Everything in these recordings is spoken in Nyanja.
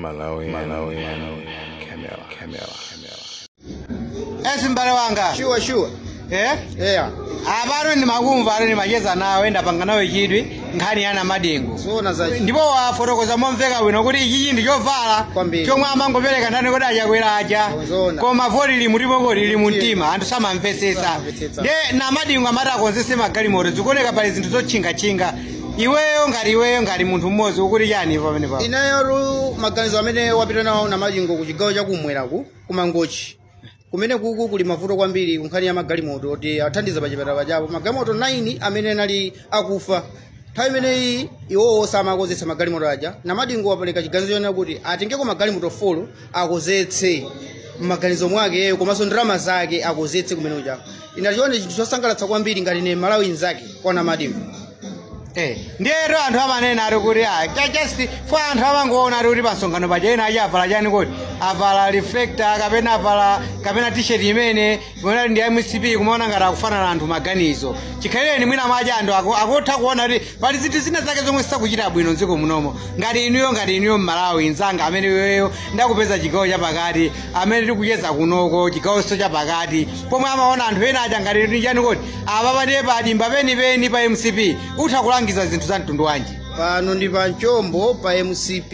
Malawi, Malawi, Camera, Camera, Camera. Esi mbale wanga. Sure, sure. Eh? Yeah. Abaro ndi makumva ari macheza nawe ndapanga nawe chidwi nkhani yana Madingo. Zona za Ndipo wafotokoza momveka bwino kuti ichichi ndi chovala Kwambiri. chomwe amangopereka nthani kuti achakwera aja. Zona. Koma voti lili mutimo kodi lili mumtima anthu samamvetsetsa. Samamvetsetsa. Nde na Madingo amati akonzese magalimoto zikuoneka pali zinthu zotchingatchinga. Iweyo ngati munthu mmodzi ukuti chani pamene papo. Ineyo maganizo amene wapita nawo na Madingo ku chigawo chakumweraku kumangochi. Kumene kuku kuli mavuto kwambiri kunkhani ya magalimoto kuti athandiza pa chipatala chapo magalimoto 9 amene anali akufa nthawi imeneyi iwowo samakozesa magalimoto aja na Madingo wapereka chiganizo chonena kuti atengeko magalimoto 4 akozetse m'maganizo mwake yeyo komanso ndalama zake akozetse kumene kuchako inachione chinthu chosangalatsa kwambiri ngati ne Malawi nzake kwa Madingo. Ndiyero anthu amanena ari kuti just for anthu amangoona ari kuti pasongano paja ena achi avala chani kodi avala reflector kapena avala kapena t-shirt imene kuona ndi MCP kumaona ngati akufanana anthu maganizo chikhalireni mwina mwachi anthu akutha kuona kuti pali zinthu zina zake zomwe sizakuchita bwino mdziko munomo ngati inuyo m'Malawi nzanga amene iweyo ndakupeza chigawo chapakati amene tikucheza kunoko chigawonso chapakati pomwe amaona anthu ena aja ngati ndi chani kodi apa pandiye padimba penipeni pa MCP utha kulangiza zinthu za mtundu wanji. Pano ndi pa mchombo pa MCP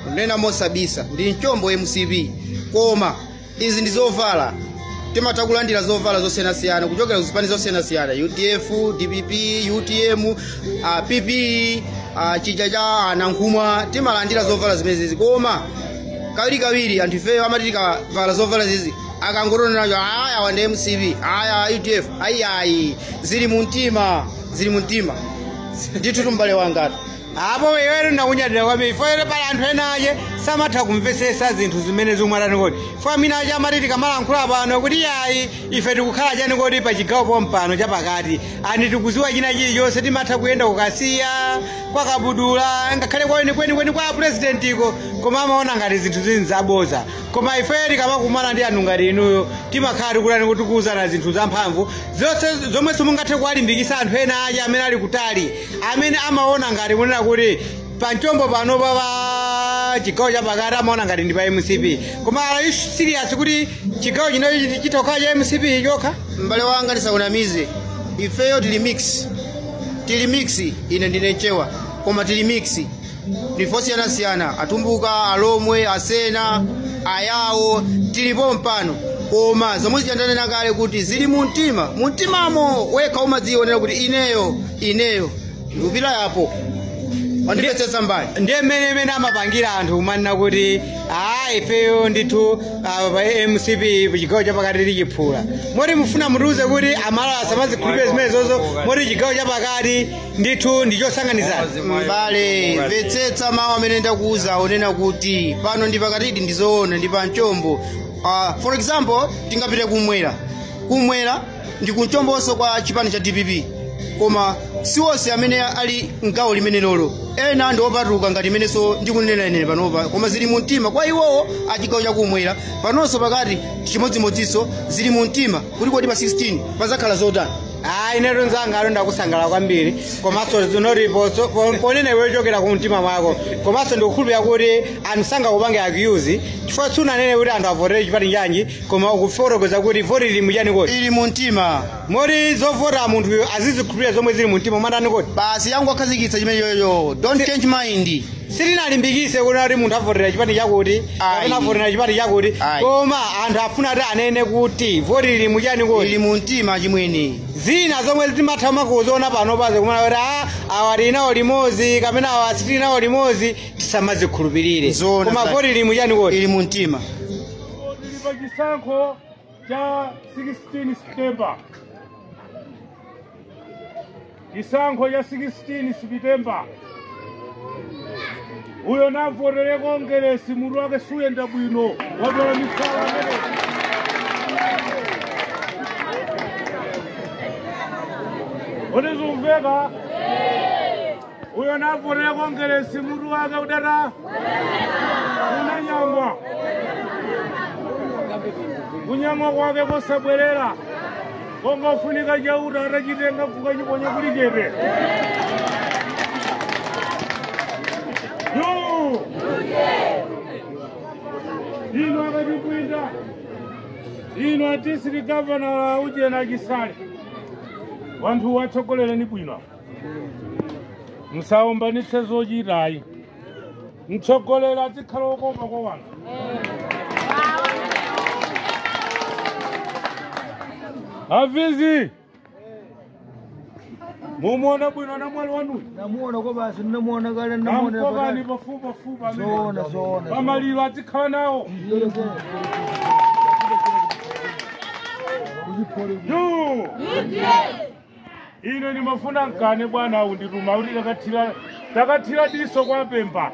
kunena mosabisa ndi mchombo MCP koma izi ndi zovala timatha kulandira zovala zosiyanasiyana kuchokera kuzipani zosiyanasiyana UDF, DPP, UTM, PP, chija cha anankhumwa timalandira zovala zimenezi koma kawirikawiri anthu ifeyo amati tikavala zovala zizi akangotona nacho aya awa ndi MCP aya UDF ayiayi zili mumtima ndithu tumbale wangatu. Apo iweyo ndakunyadira kwambiri foyere pali anthu ena aje samatha kumvetsetsa zinthu zimene zomwe atani kodi fo amene aje amati tikamalankhula pano kuti yayi ife tikukhala chani kodi pa chigawo pompano chapakati ani tikuziwa china chilichonse timatha kuyenda kukasiya kwakabudula ngakhale kwenikweni kwa presidentiko koma amaona ngati zinthu zini zaboza koma ife tikamakumana ndi anthu ngati inuyo timakhala tikulani kuti tikuwuzana zinthu zamphamvu zonse zomwe simungathe kuwalimbikitsa anthu ena aje amene ali kutali amene amaona ngati kunena kuti panchombo pano pa chigawo chapakati amaona ngati ndi pa MCP koma are you serious kuti chigawo chino chitokhala cha MCP chokha? M'bale wanga ndisakunamize ifeyo tili mix ine ndine Chewa koma tili mix ndifosiyanasiyana atumbuka alomwe asena ayawo tilipo mpano koma zomwe zichandanena kale kuti zili mumtima mumtimamo wekha umadzionera kuti ineyo ndikupita yapo wandipetsetsa mbali. Ndiye mmene amapangira anthu kumanena kuti ifeyo ndithu pa MCP chigawo chapakati tichiphula moti mufuna mutiuze kuti Amalawi asamazikhulupirire zimene zozo moti chigawo chapakati ndithu ndi chosanganizana. Mbale mvetsetsa mawu amene ndakuuza onena kuti pano ndi pakatidi ndizoona ndi pa mchombo. For example tingapite kumwera ndi kumchombonso kwa chipani cha DPP koma si wonse amene ali mgawo limene lolo ena ndi opatuka ngati imenenso ndikunena ine panopa koma zili mumtima kwa iwowo achigawo chakumwera panonso pakati chimodzimodzinso zili mumtima kuti kodi pa 16 pazakhala zotani. Inetu nzanga alo ndakusangalala kwambiri komanso zinoriponso ponena iwe chokera ku mtima mwako komanso ndikukhulupirira kuti anthu sangakupange accuse chifukwa sunanene kuti anthu avotere chipani chanji koma ukufotokoza kuti voti ili muchani kodi ili mumtima moti zovota munthuyo azizikhulupirira zomwe zili mumtima mwatani kodi basi yangu akhazikitsa chimenechocho don't change mind. Sitinalimbikise kuti kuti munthu avotera chipani chakuti kapena avotera chipani chakuti koma anthu afuna kuti anene kuti voti ili muchani kodi ili mumtima chimwene. Zina zomwe timatha makuziona pano paze kumana kuti awa tili limodzi kapena awa sitili nawo limodzi tisamazikhulupirire koma voti ili muchani kodi ili mumtima. Tili pa chisankho cha 16 September. Chisankho cha 16 September. Uyo navotere kongeresi mutu wake suyenda bwino watola misala amene Otizumveka uyo navotere kongeresi mutu wake udata unanyamwa kunyamwa kwake kosabwerera kongofunika chauta atachitenga kukachiponya kuli chete. Ino akachipwinda. Ino atisiri gavana la uje na Chisale. Wanthu watsogolereni bwino. Musaombanitse zochitayi. Mtsogoleri azikhala okoma kwa wanthu. Avizi. Mumuona bwino na mwali wanuyu. Namuona kwa basi namuona kale namuona. Kamkokani pafupi pafupi amene. Zoona zoona. Pamaliro azikhala nawo. Yo! Ine nimafuna nkane bwana undituma kuti takathira diso kwa Pemba.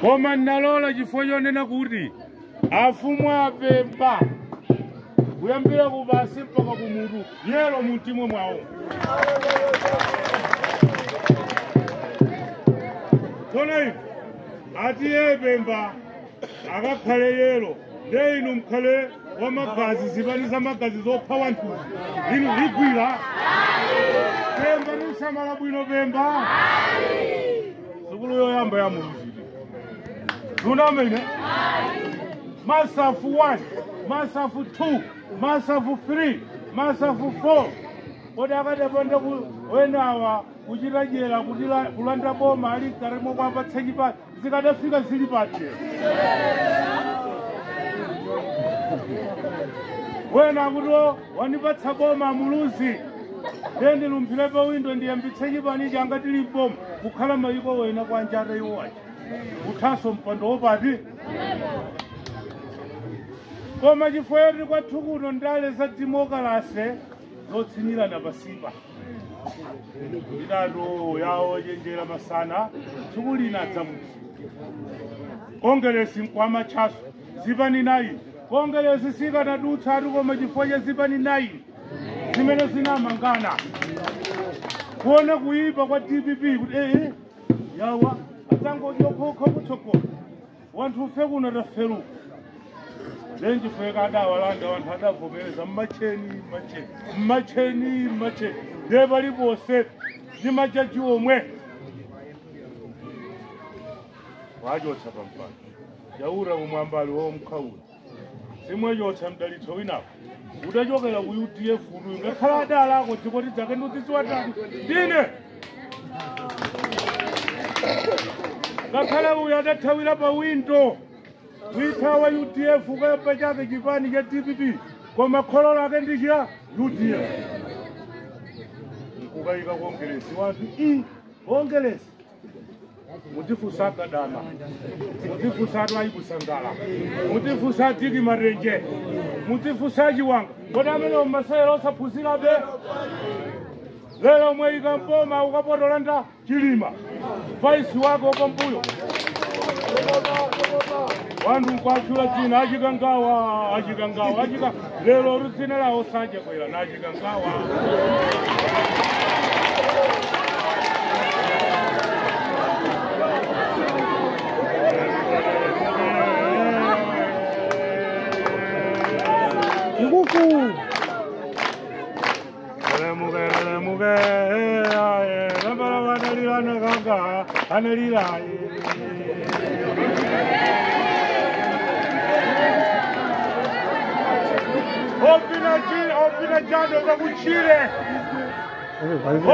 Koma ndinalola chifukwa chonena kuti afumu a Pemba kuyambira kubasi mpaka kumutu yelo mumtima mwawo. Tsono ife ati Pemba akakhale yelo nde inu mkhale wa magazi zipani za magazi zopha wanthuzi inu ligwira Pemba niusamala bwino Pemba sukulu yoyamba ya Muluziti tunamene Masafu 1 Masafu 2 Masafu 3 Masafu 4 kodi akadapanda wenawa kuchita jera kulanda boma ali mkarimo kwapatsa chipati zikadafika zili pati wena kuti wandipatsa boma Muluzi nde ndilumphire pa windo ndiyambitse chipani changa tili boma kukhala mayiko wena kwa njata iwo aja kuthanso mpando wopati koma chifukwa choti kwathu kuno ndale za demokalase zotsinyirana pasipa idatu yawo chenjera masana tsiku lina adzamuzi Kongeresi nkwamachaso zipani 9 Kongeresi sikanadutsa atu koma chifukwa cha zipani 9 zimene zinamangana kuona kuyipa kwa DPP kuti yawa adzangodyokhoka kutsogola wanthu ufe kuno taferuka lenjifeka adawalanda wanthu adavomereza mmacheni mmacheni mmacheni mmacheni ndiye paliponse ndi majaji omwe wachotsa pampando yaura kumwambali womkhaula simwechotsa mdalitso winapo utachokera ku UDF uyu ngakhala adala ako dziko tidzake ndiudzidziwa tani ndine ngakhala uyu adathawira pa windo kuithawa UDF ukayamba chake chipani cha DPP koma kholo lake ndi cha UDF nkukayika kongeresi wanthu i kongeresi mutifusa Gadama mutifusa Twaibu Sangala mutifusa Diki Marenje mutifusa Chiwanga kodi amene mmasewera osaphunzirabe lero mweyika mboma ukapotolanda Chilima vaisi wako pambuyo wanthu nkwatchula dzina achikangawa achikangawa achika lero dzina lawo sachakwera na achikangawa. Nguku. Muge aye lamba analira Ovina jando za kuchire.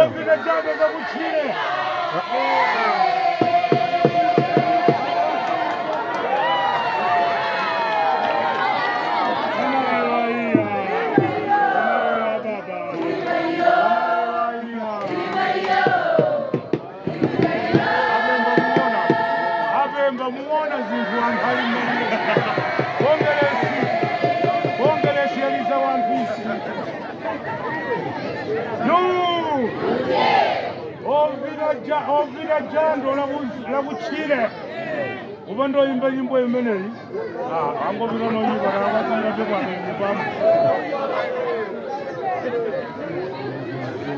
Ovina jando za kuchire. Ovina jando la kuchire. Ubando imba nyimbo imeneyi. Ah, angovira no nyimbo la kwatanga tekwa.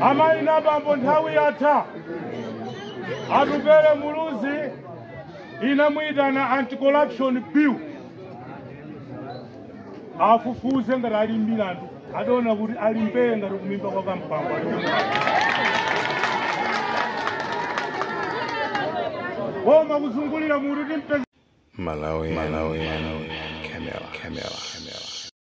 Amayi nabambo nthawi yatha. Atupele Muluzi inamuyitana anti-corruption bill. Afufuze ngati ali milandu. Adona kuti ali mbee ngati kumimba kwa kampambo. Koma kuzungulira mutu timpeza. Malawi, Malawi, Camera, Camera, Camera.